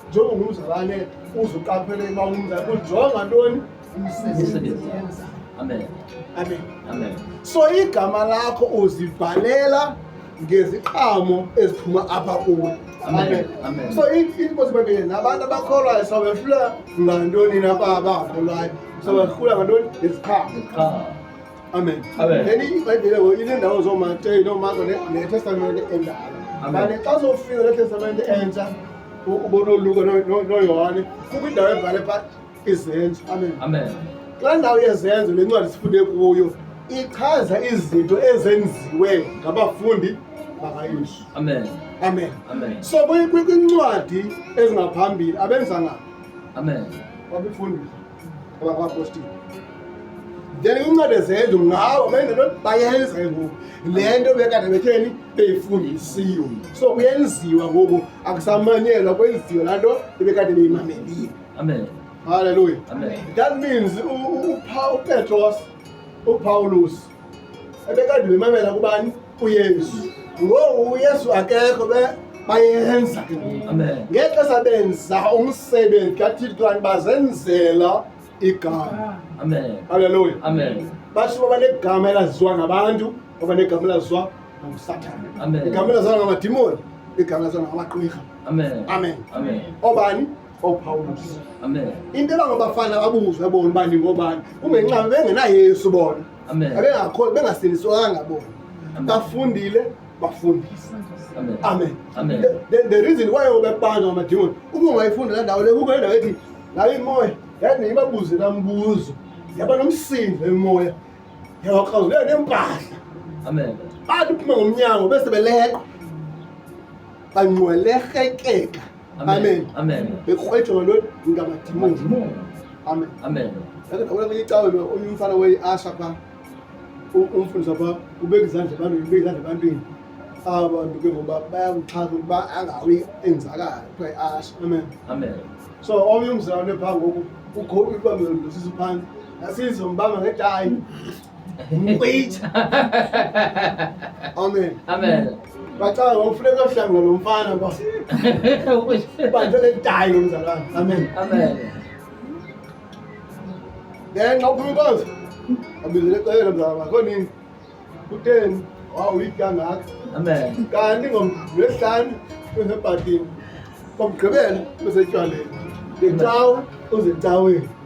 Njengoba ungumzalwane uzuqaphele uba ungumzalwane, ujonga ntoni? Umsebenzi. Amen. Amen. Amen. So igama lakho uzibhalela ngeziqhamo eziphuma apha kuwe. Amen. Amen. So inkosi ibhayibhile nabantu abakholwayo sabehlula ngantoni na abakholwayo? Sabehlula ngantoni? Ngeziqhamo. Iziqhamo. Amen. Amen. Then iBhayibhile ngoku inendawo zooMateyu nooMarko neTestamente endala. Amen. Kanti xa sofika neTestamente entsha ubona ooLuka noYohane, kukho indawo ebhale pha Izenzo. Amen. Amen. Kulaa ndawo yeZenzo, le ncwadi sifunde kuyo ichaza izinto ezenziwe ngabafundi bakaYesu. Amen. Amen. Amen. So kwincwadi ezingaphambili abenzanga Amen. babefundisa abapostile. Then kwincwadi ezenzo ngawo benza nto, bayenza ke ngoku le nto bekade betheni beyifundisiwe. So kuyenziwa ngoku, akusamanyelwa, kwenziwa laa nto ebekade beyimamelile. Amen. Hallelujah. Amen. That means uPetros, uPaulus ebekade bemamela kubani? UYesu. Ngoku uYesu akekho, bayenza ke ngoku. Amen. Ngexesha benza umsebenzi kaThixo kanti bazenzela igama. Amen. Hallelujah. Amen. Basho baba negama elaziwa ngabantu, baba negama elaziwa nguSathane. Amen. Igama elaziwa ngamadimoni, igama elaziwa ngamagqwirha. Amen. Amen. Amen. Obani? OoPawulos. Amen. Into ebanga bafana babuzwe bona uba ningobani kungenxa bengenaYesu bona. Amen. Abengakholwa, bengasindiswanga bona. Amen. Bafundile, bafundisa. Amen. Amen. Amen. The reason why bebanjwa ngamadimoni, uma ungayifunda laa ndawo le, kukho indawo ethi nayo imoya yathi ibabuze laa mbuzo, yaba nomsindo emoya, yawakrazuleka neempahla. Amen. Bathi uphuma ngomnyango bese beleqwa, bangcwelerhekeka. Amen. Amen. Bekrwejwa ngantoni? Ngamadimoni. Madimoni. Amen. Amen. Ndake ndabona kwenye icawe omnye umfana weyi-asha phaa, umfundisi phaa ubeka izandla ebantwini, ubeka izandla ebantwini. Aba bantu ke ngoba bayakuxhasa ukuba angawi enzakala, kuthiwa yi-asha. Amen. Amen. So omnye umzalwane phaa ngoku ukho ubambe lo sisi phantsi, nasizombamba ngetayi. Mkrwitsha. Amen. Amen. Bacanga ngokufuneka uyohlangula lo mfana ba. Ubanjwe letayi lo mzalwane. Amen. Amen. Then xa uphuma inkonzo, abizele ecela mzalwane wakho nini? Kutheni? Wawu kangaka. Amen. Kanti ngomLwesihlanu usebhatini. NgoMgqibelo usetywaleni. Ngecawa uzecaweni.